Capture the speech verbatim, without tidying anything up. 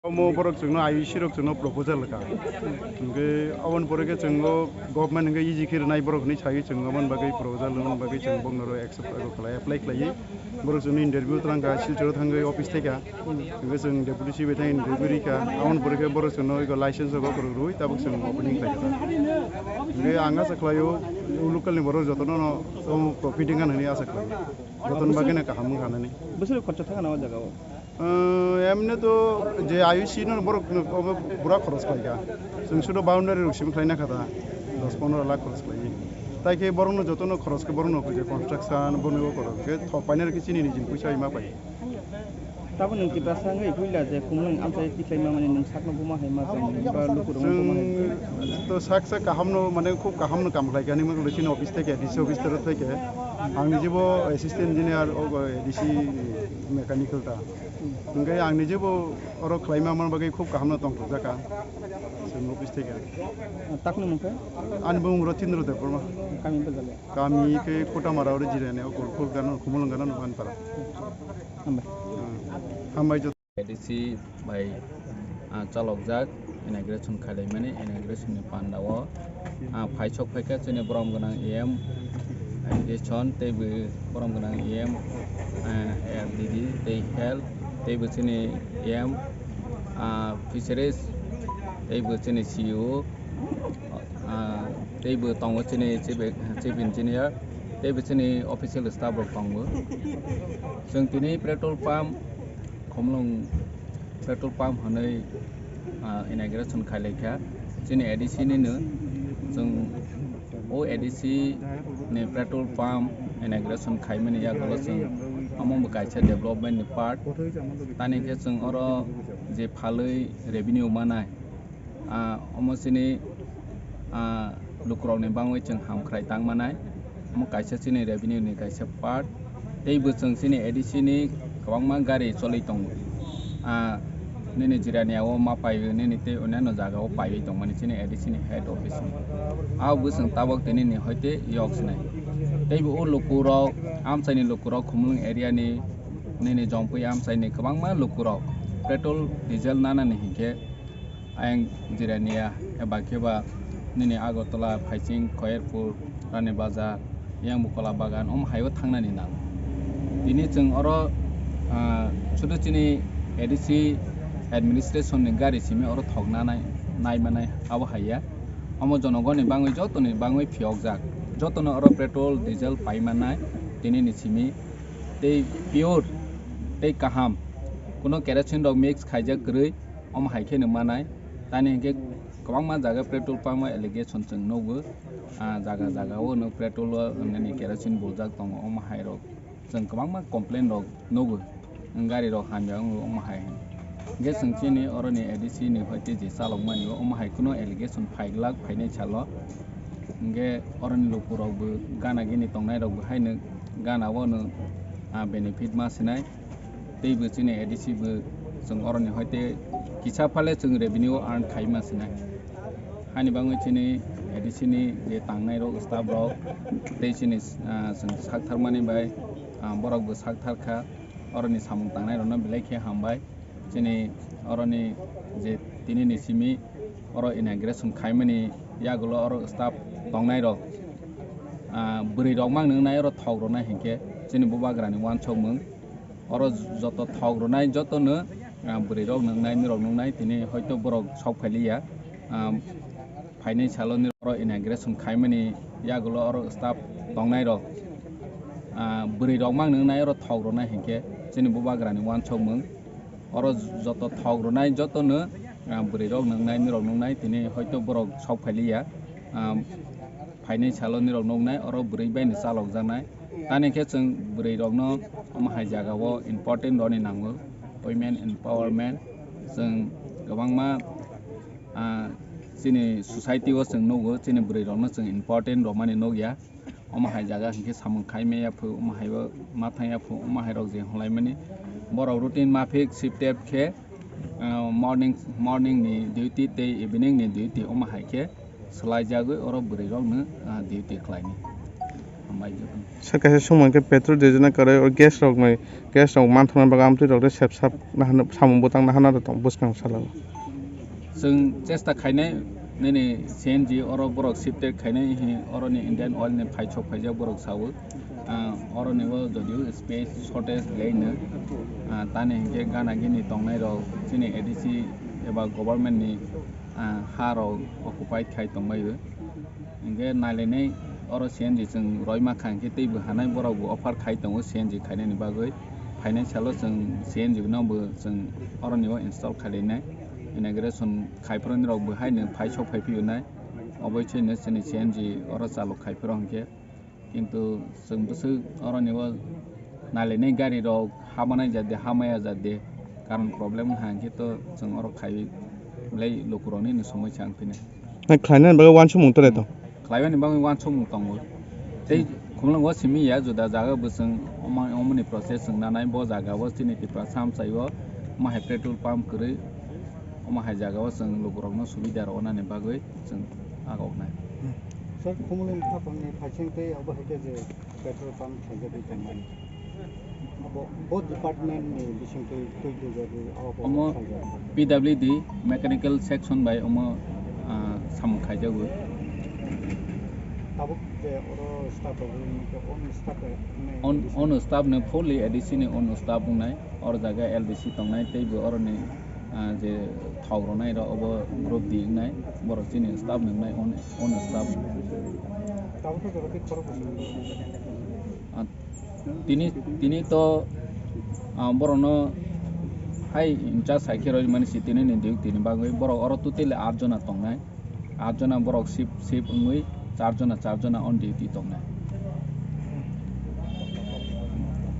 Omo borok chwngno I U C rok chwngno proposal ka. Hwnkhe aboni pore khe chwngo government hwnkhe easy khe rwnai borok hinwi sawi chwngo, aboni bagwi proposal rwna bagwi chwng bokno ro accept khlai, apply khlaiwi borok chwngno interview twlang kha, Silchoro thangwi office thai kha. Hwnkhe chwng deputy C B thang interview rikha, aboni pore khe borok chwngno ego license rok rwi tabuk chwng opening khlai kha. Hwnkhe ang asa khlaio, local ni borok jotono no omo profit wngkha hinwi asa khlaio. Jotono bagwi no kaham wngkha hinwi. Bwswk khorcha thangkha na o jaga o? Uh, emne to je I U C no borok no obo pura khoros khlai kha. Chwng sudo boundary rok simi khlai na kha ta. Dos pondro lakh khoros khlai. Tai khe borok no joto no khoros khe borok no je construction borok no khoros khe thok paina rok khe chini nijin puisa ima pai. Tabo nwng Tiprasa wngwi puila je Khumulwng amchai tikhlai ma mani nwng sakno buma hai ma tong ba luku rok buma hai. Chwng to sak sak kaham no mane khub kaham no kam khlai kha ni manglo chini office thai khe D C office tero thai khe. Ang ni jibo assistant engineer o A D C mechanical ta. Hwnkhe ang nijebo oro khlaima man bagwi khub kaham no tongthokjak kha. Chwng office thai khe. Takni mung khe? Ani bumung Rotindro Debbarma. Kami bwlai le? Kami khe Kotamara oro jirani o Golkul gana, Khumulwng gana no Anpara. Hambai. Hmm. Hambai joto. A D C bai, ah, chalokjak inauguration khailaimani, inauguration ni panda o, ah, phaisok phaikha chini borom gwnang E M education tei bo borom gwnang E M, ah, R D D tei health tei bo chini E M, ah, fisheries tei bo chini C E O, ah, tei bo tongo chini chief, chief engineer tei bo chini official staff rok tongo. Chwng tini petrol pump Khumulwng petrol pump hwnwi, ah, inauguration khailaikha. Chini A D C nino chwng o A D C ni petrol pump inauguration khaimani yagulo chwng omo bo kaisa development ni part. Tani khe chwng oro je phalwi revenue manai, ah, omo chini, ah, lukurokni bangwi chwng hamkhrai tang manai. Omo kaisa chini revenue ni kaisa part. Tei bo chwng chini A D C ni kwbangma gari choli tongo. Ah, nini jirani o ma pai, nini tei onyaino jaga o paiwi tongmani chini A D C ni head office ni. Ah, bo chwng tabok tini ni hoite yok sinai. Tei bo o lukurok, amchaini lukurok, Khumulwng area ni, nini Jompui amchaini kwbangma lukurok petrol, diesel nanani hinkhe, ayang Jirania, eba khe ba nini Agartala, Phaiching, Khoyerpur, Rani Bazar, yang Bukola Bagan, omo hai o thangnani nango. Tini chwng oro, ah, sudu chini A D C administration ni gari simi oro thokna nai, nai manai abo hai ya. Omo jonogoni bangwi jotoni bangwi phiyokjak. Jotono oro petrol, diesel pai manai tini ni simi tei pure tei kaham. Kuno kerosene rok mix khaijak kwrwi. Omo hai kheno manai. Tani hinkhe kwbangma jaga petrol pump o allegation chwng nugo. Ah, jaga jaga o no petrol o nini kerosene buljak tongo. Omo hai rok chwng kwbangma complain rok nugo. Gari rok hamya wngo omo hai. Hinkhe chwng chini oroni A D C ni hoite je chalok mani o omo hai kuno allegation phai glak phainai salo. Hinkhe oroni luku rok bo gana gini tongnai rok bo haino gana o no, ah, benefit ma sinai. Tei bo chini A D C bo chwng oroni hoite kisa phale chwng revenue earn khai ma sinai. Hani bangwi chini A D C ni je tangnai rok, staff rok, tei chini, ah, chwng sak tharmani bai, ah, borok bo sak thar kha. Oroni samung tangnai rokno belai khe hambai. Chini oroni je tini ni simi oro inauguration khaimani yagulo oro staff tongnai rok, ah, bwrwi rok mang nwngnai oro thok rwnai hinkhe chini bubagrani uansukmung. Oro joto thok rwnai jotono, ah, bwrwi rok nwngnai, nirok nwngnai, tini hoito borok sok phailiya. Ah, phainai salo nirok oro inauguration khaimani yagulo oro staff tongnai rok, ah, bwrwi rok mang nwngnai oro thok rwnai hinkhe chini bubagrani uansukmung. Oro joto thok rwnai jotono, ah, bwrwi rok nwngnai, nirok nwngnai, tini hoito borok sok phailiya. Ah, phainai salo nirok nuknai, oro bwrwi bai no chalokjaknai. Tani khe chwng bwrwi rokno omo hai jaga o important rwni nango, women empowerment. Chwng kwbangma, ah, chini society o chwng nugo, chini bwrwi rokno chwng important rwmani nukya. Omo hai jaga hinkhe samung khai maya phu, omo hai o ma thangya phu, omo hai rok je hwnlaimani. Borok routine maphik shift tep khe, ah, morning, morning ni duty tei evening ni duty omo hai khe swlaijagwi oro bwrwi rokno, ah, duty khlaini. Hambai joto. Sir, kaisa sumung khe petrol, diesel ni kwrwi o gas rok ni, gas rok manthokna bagwi amtwi rok tei sep sap nahana, samung bwtang nahana rok tong bwskang salo. Chwng chesta khainai nini C N G oro borok shift khainai hi oroni Indian Oil ni phaisok phaijak borok sawi. Ah, oroni o jodio space shortage laino, ah, tani hinkhe gana gini tongnai rok chini A D C eba government ni, ah, ha rok occupied khai tongbaio. Hinkhe nailainai oro C N G chwng roima kha hinkhe teibo hanai borok bo offer khai tongo C N G khainani bagwi. Phainai salo chwng C N G no bo chwng oroni o install khailainai. Inauguration khaiphuru nirok bo haino phai sok phai phiyonai. Oboi chwino chini C N G oro chalok khaiphuru hinkhe. Kintu chwng bwswk oroni o nailainai gari rok hamanai jat de, hamaya jat de, karon problem wngkha hinkhe to chwng oro khai belai lukurokni no somoi sa wngphinai. Hai khlainani bagwi uansukmung tongo to? Khlaimani bagwi uansukmung tongo. Tei khumlwngo simi ya juda jaga bo chwng omo-, omoni process chwng nanai bo jaga o chini Tripura samsai o omo hai petrol pump kwrwi omo hai jaga o chwng lukurokno subida rwnani bagwi chwng agoknai. Sir, Khumulwng Haphangni phaising tei abo hai khe je petrol pump khaijagwi tongmani. Abo, bo department ni bisingtwi twi twijagwi abo Omo khaijak. P W D mechanical section bai omo, ah, samung khaijagwi. Tabuk je oro staff rok wngkha, on staff rok wngkha. On, on staff no fully A D C ni on staff wngnai. Or jaga L D C tongnai, tei bo oroni, ah, je thok rwnai rok obo group di wngnai, borok chini staff ni wngnai, on, on staff. Tabuk khe jora tei khorok bwswk. Ah, tini, tini to, ah, borokno hai in charge sai khe rw mani si tini ni duty ni bagwi borok oro totally aat jona tongnai, aat jona borok shift, shift wngwi char jona, char jona on duty tongnai.